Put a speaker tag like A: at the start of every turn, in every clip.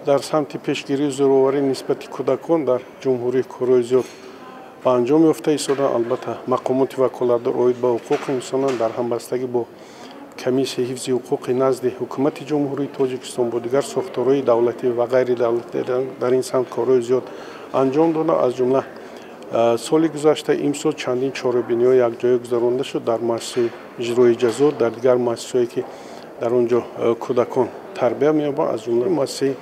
A: Дар самти пешгирии зӯроварӣ нисбати кӯдакон дар ҷумҳурӣ корҳои зиёд ба анҷом ёфта истодаанд. Албатта, мақомоти ваколатдор оид ба ҳуқуқи инсонон дар ҳамбастагӣ бо Комиссияи ҳифзи ҳуқуқи назди Ҳукумати Ҷумҳурии Тоҷикистон, бо дигар сохторҳои давлатӣ ва ғайридавлатӣ дар ин самт корҳои зиёд анҷом дода. Аз ҷумла соли гузашта, имсол чандин чорабиниҳо якҷоя гузаронда шуд дар муассисаи иҷрои ҷазо, дар дигар муассисаҳое, ки дар он ҷо кӯдакон тарбия меёбанд. Аз ҷумла муассисаи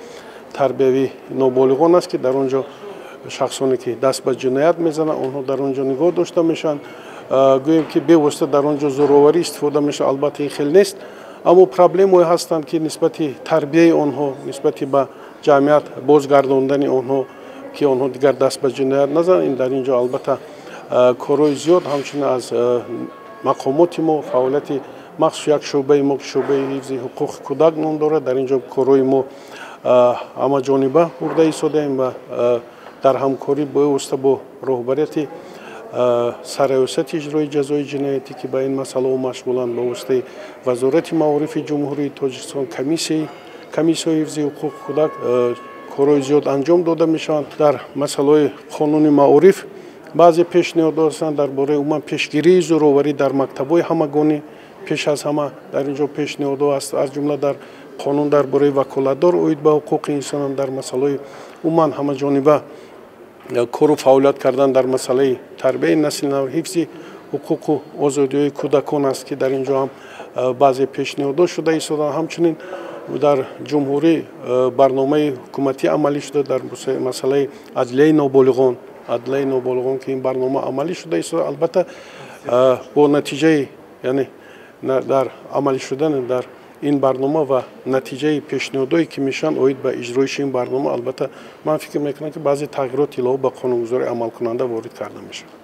A: тарбиявии ноболиғон аст, ки дар он ҷо шахсоне, ки даст ба ҷиноят мезананд, онҳо дар он ҷо нигоҳ дошта мешаванд. Гӯем, ки бевосита дар он ҷо зӯроварӣ истифода мешавад, албатта, ин хел нест, аммо проблемаҳое ҳастанд, ки нисбати тарбияи онҳо, нисбати ба ҷамъият бозгардондани онҳо, ки онҳо дигар даст ба ҷиноят назананд. Ин дар ин ҷо, албатта, корҳои зиёд, ҳамчунин аз мақомоти мо, фаъолияти махсус як шӯъбаи мо, ки шӯъбаи ҳифзи ҳуқуқи кӯдак ном дорад, дар ин ҷо корҳои мо ҳамаҷониба бурда истодаем ва дар ҳамкорӣ бевосита бо роҳбарияти Сарраёсати иҷрои ҷазои ҷиноятӣ, ки ба ин масъалаҳо машғуланд, ба воситаи Вазорати маорифи Ҷумҳурии Тоҷикистон, комиссияҳои ҳифзи ҳуқуқи кӯдак корҳои зиёд анҷом дода мешаванд. Дар масъалаҳои қонуни маориф баъзе пешниҳодҳо ҳастанд дар бораи умуман пешгирии зӯроварӣ дар мактабҳои ҳамагонӣ. Пеш аз ҳама дар ин ҷо пешниҳодҳо аст, аз ҷумла дар қонун дар бораи ваколатдор оид ба ҳуқуқи инсонон, дар масъалаҳои умуман ҳамаҷониба кору фаъолият кардан дар масъалаи тарбияи насли нав, ҳифзи ҳуқуқу озодиҳои кӯдакон аст, ки дар ин ҷо ҳам баъзе пешниҳодҳо шуда истодаанд. Ҳамчунин дар ҷумҳурӣ барномаи ҳукуматӣ амалӣ шуда дар масъалаи адлияи ноболиғон, ки ин барнома амалӣ шуда истода. Албатта, бо натиҷаи, яъне дар амалӣ шудани дар ин барнома ва натиҷаи пешниҳодҳое, ки мешаванд оид ба иҷроиши ин барнома, албатта, ман фикр мекунам, ки баъзе тағйироти илова ба қонунгузории амалкунанда ворид карда мешавад.